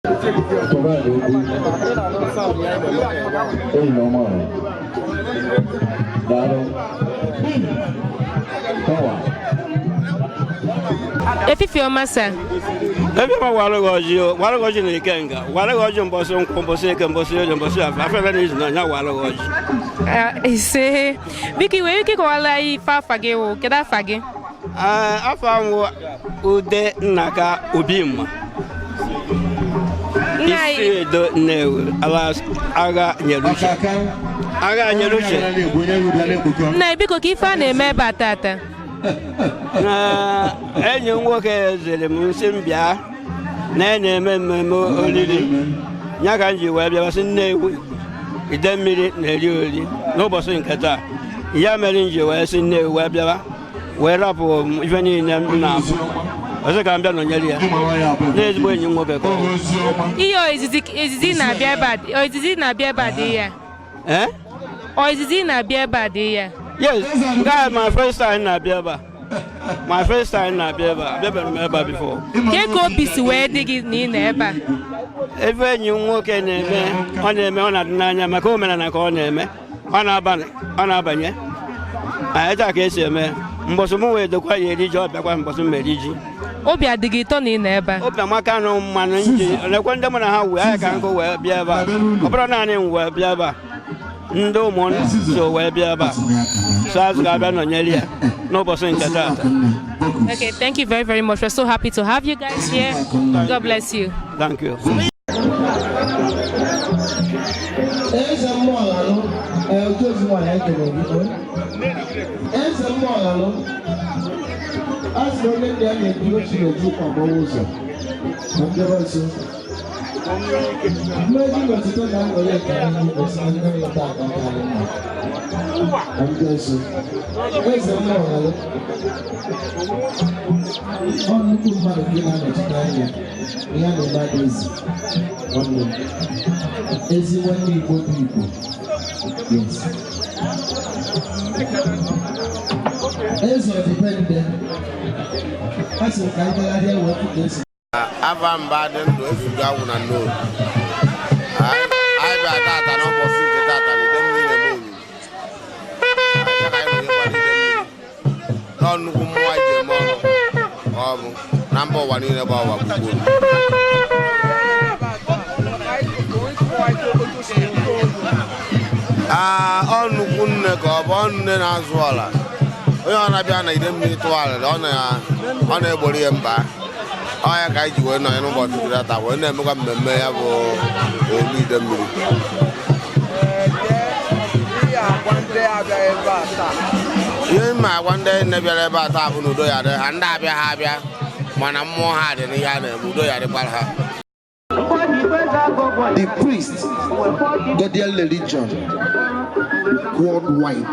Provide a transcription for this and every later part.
Tọ́ba ìlú enyi na ọma ọrụ. Daalụ. Tọwa. Efifie ọma, sir. Ebe ma wara gị ọjị o, wara gị ọjị na ikenga, wara gị ọjị mbọsị nkwụ, mbọsị eke, mbọsị oye, mbọsị afọ, afọ ebe na izu na anya wara gị ọjị. Ah, ise. Biko, ị nwere ike ịkọwara anyị ife afa gị wụ? Kedu afa gị? Ee, afọ ahụ Ude Nnaka Obimma. Nna Isi anyị. Edo Nnewi, ala agha nyere uche. Ọkaka. Agha nyere uche. Na-egbu onye rubịa na-egbukọ. Nna anyị, biko, ka ife a na-eme ebe a tata? Na enyi m nwoke zere m nsị m bịa na ya na-eme mmemme oriri ya ka m ji wee bịa sị Nnewi ide mmiri na-eri ori n'ụbọchị nke taa. Ya mere m ji wee sị Nnewi wee bịawa wee rapụ m ife niile m na-abụ ọsị ka m bịa nọnyere ya n'ezigbo enyi m nwoke ka ọ bụ. Oziọma. Ihe o izizi izizi ị na-abịa ebe a, o izizi ị na-abịa ebe a dị ya? Eh? O izizi ị na-abịa ebe a dị ya? Yes, nke a my first time na-abịa ebe a. My first time na-abịa ebe a. Abịabeghị m ebe a before. Kee ka obi si wee dị gị na ị nọ ebe a? Ebe enyi m nwoke na-eme, ọ na-eme, ọ na-adị n'anya maka omenala ka ọ na-eme. Ọ na-abanye, ọ na-abanye. Anyị taa ka esi eme. Mbọsị m wee dokwa ya eri ji, ọ bịakwa mbọsị m eri ji. Obi adịghị ụtọ na ị nọ ebe a? Obi amaka nụ mmanụ nji lekwe ndị mụ na ha wee anya ka nkụ wee bịa ebe a. Ọ bụrụ naanị m wee bịa ebe a. Ndị ụmụ m so wee bịa ebe a. So azụ ga-abịa nọnyere ya n'ụbọchị nke taata. Okay, thank you very, very much. We're so happy to have you guys here. God bless you. Thank you. Eze mmụọ lalụ, ee, otu ozi nwaanyị ekele gị o. Eze mmụọ lalụ, a sị onye nna ya na-ebu ochi na-eji ụkwa gbawa ụzọ. Ka m bịaba nso. Mmeji n'otito na nnọrọ nke anyị gosi na ndị nleta aka ka anyị mma. Ka m bịa nso. Eze mmụọ lalụ, ọ nnukwu mmadụ ka ị na-anọchite anya, ihe a na-eme adịghị ezi. Nwanne m. Ezi nwanne Igbo bụ Igbo. Yes. Eze ọdịbendị. A sị m ka anyị gagharịa wee fụ ka esi. Afa mba dị ndụ ezugo agwụ na nnobi. Anyị bịa tata n'ụbọchị nke tata na ide mmiri na-eme onyinyo. Anyị bịa ka anyị nọnyekwara ide mmiri. Nọ nnukwu mmụọ anyị ji eme ọrụ ka ọ bụ na mba ụwa niile gba ụwa gburugburu. Aa, ọ nnukwu nne ka ọ bụ, ọ nne na-azụ ọla. Onye ọ na-abịa na ide mmiri tụgharịrị, ọ na-egboro ya mba. Ọ ya ka anyị ji wee nọ ya n'ụbọchị nke tata wee na-emekwa mmemme ya bụ olu ide mmiri. Ihe mma agwa ndị nne bịara ebe a taa bụ na udo ya adị ha, ndị abịa ha abịa mana mmụọ ha dị n'ihe a na-eme, udo ya adịkwara ha. The priest, Godian religion worldwide.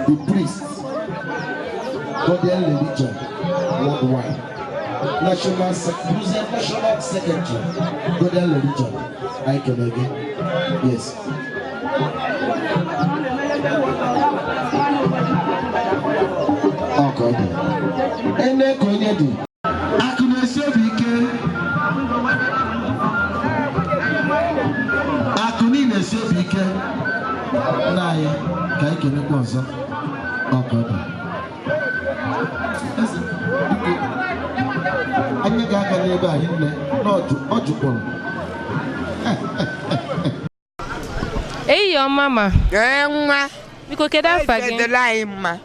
The priest, Godian religion worldwide. National Secretary, Godian religion. I can again. Yes. Ọ ka ọ dị. Ene ka onye dị. Akụ na-esi obi ike. Akụ niile esi obi ike. Nna anyị, ka anyị kelekwa ọzọ. Ọ ka ọ dị. Eze, biko, anyị ga-aga n'ebe a hinne na ọ jụkwara. Ehihie ọma ma. Ee, nwa. Biko, kedu afa Eze gị? dịrị anyị mma.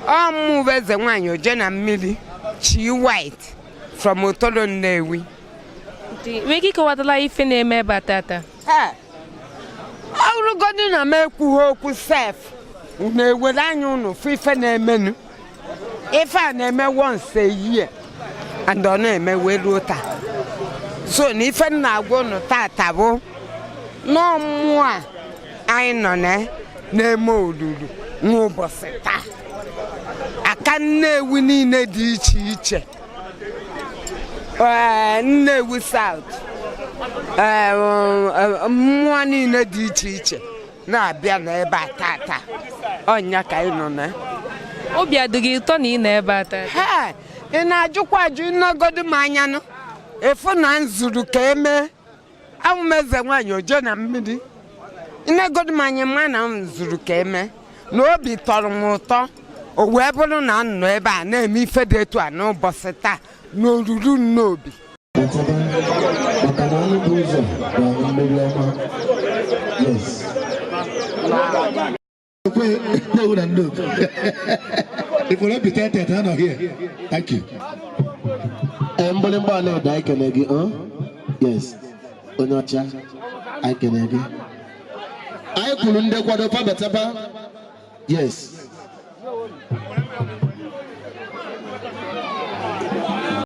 Ọ mụ bụ eze nwaanyị oje na mmiri chi white from Otolo Nnewi. Nwere ike ịkọwatala anyị ife na-eme ebe a tata? Ee, ọ bụrụgodị na m ekwughị okwu sef, unu ewere anya unu fụ ife na-emenụ. Ife a na-eme once a year and ọ na-eme wee ruo taa. So na ife m na-agwa unu tata bụ nọọ mmụọ a anyị nọ na na-eme olulu n'ụbọchị taa. Aka Nnewi niile dị iche iche, ee, Nnewi South, ee, mmụọ niile dị iche iche na-abịa n'ebe a tata. Ọnya ka anyị nọ na. Obi adịghị ụtọ na ị nọ ebe a taa? Ha, ị na-ajụkwa ajụ? Ịnọgodu m anya nụ. Efu na nzuru ka emee. Awụ m eze nwaanyị oje na mmiri. Nnegodu m anyị ma na m zuru ka eme na obi tọrọ m ụtọ. O wee bụrụ na m nọ ebe a na-eme ife dị etu a n'ụbọchị taa n'oruru nnobi. Bataba, maka na anụ bụ ụzọ ga-aṅụ mmiri ọma. Yes. Ekwe ewu na ndobe. If we don't be tempted, I not here. Thank you. Ee, mgbịrịgba ala ụda, anyị kene gị. Ọ yes, onye ọcha, anyị kene gị. Anyị kwuru ndị kwado fa bataba. Yes.